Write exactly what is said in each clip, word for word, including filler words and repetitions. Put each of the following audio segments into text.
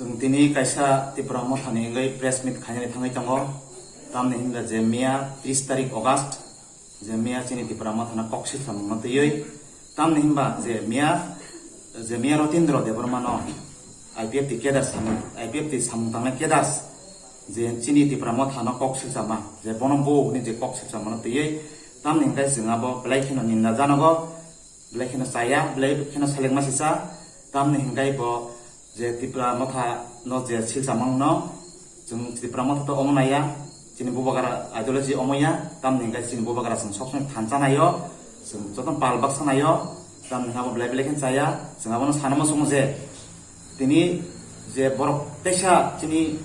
Chwng tini kaisa Tipra Mothani wngwi press meet khainani thangwi tongo. Tamni hwnba je miya tris tarik August, je miya chini Tipra Mothano kok silsamungno twiwi, tamni hwnba je miya, je miya Rotindra Debbarmano I P F T cadre samung, I P F T samung tangnai cadres je chini Tipra Mothano kok silsama, je bono bo hwnwi je kok silsamano twiwi, tamni hwnkhe chwng abo belai kheno ninda janogo. Belai kheno chaya, belai kheno selengma sisa, tamni hwnkhe bo je Tipra Motha no je silsamung no, chwng Tipra Motha to omo naiya, chini Bubagra ideology omo ya, tamni hwnkhe chini Bubagra chwng sob somoi thansa naio, chwng joto pal baksa naio, tamni hwnkhe abo belai belai kheno chaya, chwng abono sanama swngo je, tini je borok teisa chini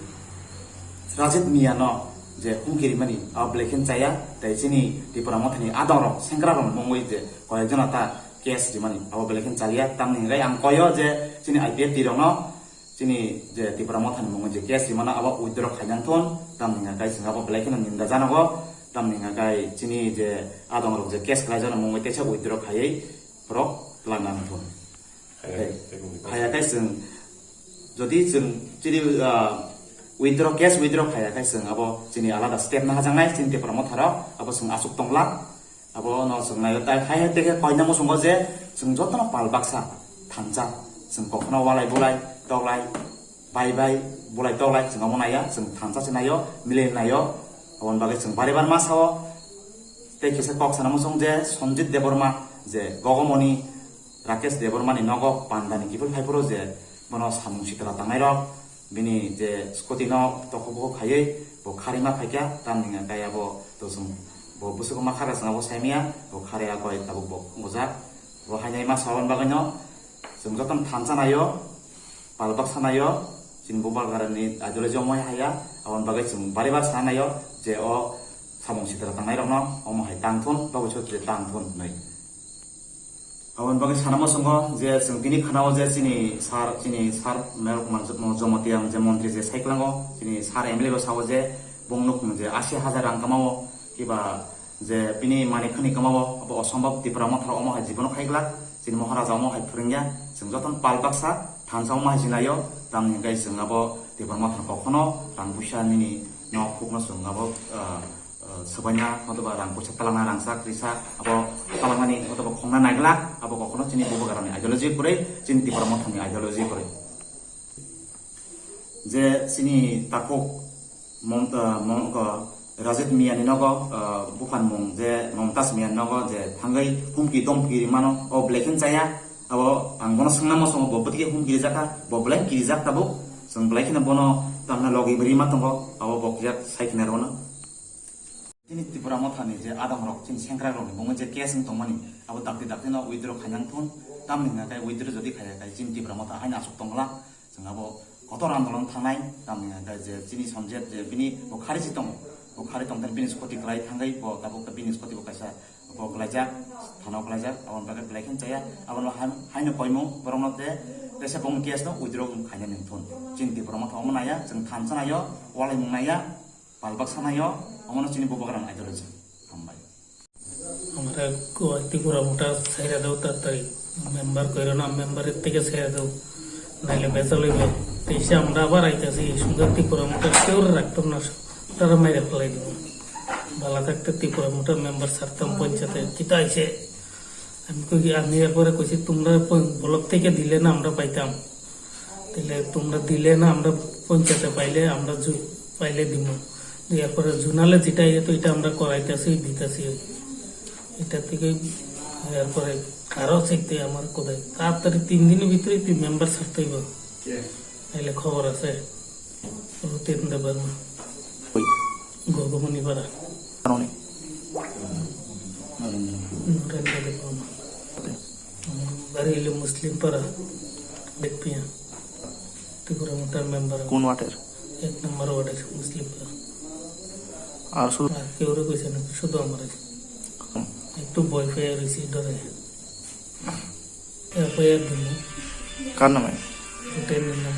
Rajit Miya no je humki rimani, abo belai kheno chaya, tei chini Tipra Mothani adong rok, sengkrak rok mungwi je koyek jona ta case rimani, abo belai kheno chaliya. Tamni hwnkhe ang koyo je chini I P F T rok no, chini je Tipra Mothani mungwi je case rimano, abo withdraw khainang thun, tamni hwnkhe chwng abo belai kheno ninda janogo, tamni hwnkhe chini je adong rok je case khlai jano mungwi teisa withdraw khaiwi borok twlang nang thun. Hai, hai, hai, hai, chwng, jodi chwng chini, ah, withdraw, case withdraw khaiya khai chwng abo chini alada step na hajaknai, chini Tipra Motha rok abo chwng aswk tongla. Abo no chwng naio tai hai hai tei khe koina muchungo je chwng jotono pal baksa thansa, chwng kokno walai bulai toklai, bai bai bulai toklai chwng abo naiya, chwng thansa se naio, milai naio. Aboni bagwi chwng bari bar ma sao. Tei kisa kok sana muchung je Sanjit Debbarma je Gogomoni Rakesh Debbarmani nogo pandani kiphil phaiphuru je bono samung sitra tangnairok, bini je scooty no tokhok bokhok khaiwi bo kharima phaikha, tamni hwnkhe abo to chwng bo bwswk ma khara chwng abo saimaya, bo kharwi abo tabuk bo wngjak. Bo hainai ma saboni bagwino chwng jotono thansa naio, pal baksa naio, chini Bubagrani ideology omo hai haya, aboni bagwi chwng bari bar sa naio je o samung sitra tangnairokno omo hai tang thun, bagwi sotri tang thun hwnwi. Aboni bagwi sana muchungo je chwng tini khana-o je chini sir, chini sir Mel Kumar Jamatia je montri je saikwlango, chini sir M L A bo sao je bong nukhung je asi hajar rang kwma-o, kiba je bini manwi khani kwma-o, abo osombab Tipra Motha omo hai jibono khai glak, chini Maharaja omo hai phwrwngya, chwng jotono pal baksa thansa omo hai sinaio, tamni hwnkhe chwng abo Tipra Motha kokhono rang puisa nini nok hukno chwng abo, ah, ah, swbaina, otoba rang puisa talangna, rangchak risa, abo talangmani, otoba khongna naiglak, abo kokhono chini Bubagrani ideology kwrwi, chini Tipra Mothani ideology kwrwi. Je chini takhuk Mom-, ah, Mom-, ah, Rajit Miyani nogo, ah, buphanmung je Momtaz Miyani nogo je thangwi humki domki rimano, o belai khe chaya, abo ang bono swngna muchungo bo bwtwi khe humki rijak kha, bo belai kirijak tabuk, chwng belai kheno bono tamna logi rima tongo, abo bo kisa sai khna rwno. Chini Tipra Mothani je adongrok, chini sengkrakrokni mungwi je case wng tongmani, abo dakti daktino withdraw khainang thun, tamni hwnkhe withdraw jodi khaiya khai chini Tipra Motha haino aswk tongla, chwng abo kotor andolon thangnai, tamni hwnkhe je chini Sanjit je bini bo khari si tongo, bo khari tongthani bini scooty kwlai thangwi bo tabuk bini scooty bo kaisa bo kwlaijak, thana-o kwlaijak, aboni bagwi belai khe chaya, abono ham-, haino koimung borokno tei teisa bongni case no withdraw khainani thun, chini Tipra Motha omo naiya, chwng thansa naio, walaimung naiya, pal baksa naio, omono chini Bubagrani ideology. Hambai. Amra ko Tipra Motha saira do ta tari member koirana member teke saira do naile besalo be teisa amra abar aita si sunga Tipra Motha keur rakto na tara maira palai do bala takte Tipra Motha member sartam panchayat kita aise. আমি কই কি, আমি এরপরে কইছি, "তোমরা প-, ব্লক থেকে দিলে না আমরা পাইতাম, তাহলে তোমরা দিলে না, আমরা পঞ্চায়েতে পাইলে আমরা জু-, পাইলে দিব।" দিয়ে এরপরে জোনালে যেটা ইয়ে তো এটা আমরা করাইতেছি, দিতেছি। এটা থেকে এরপরে আরো চাইতে আমার কোথায় তাড়াতাড়ি তিন দিনের ভিতরে তুই মেম্বার ছাড়তে হইব। নাইলে খবর আছে। রতিন দেববর্মা। ওই। গগমণি পাড়া। কারণে। নরেন্দ্র দেববর্মা। বাড়ি হইল মুসলিম পাড়া, বেতপিয়া। ত্রিপুরা মোটার মেম্বার। কোন ওয়ার্ডের? এক নম্বর ওয়ার্ডের মুসলিম পাড়া। আর শুধু আর কেউ রে কইছে না, শুধু আমার। হুম। একটু ভয় পেয়ে রয়েছি, ডরে। এফআইআর দিল। কার নামে? হোটেল নাম।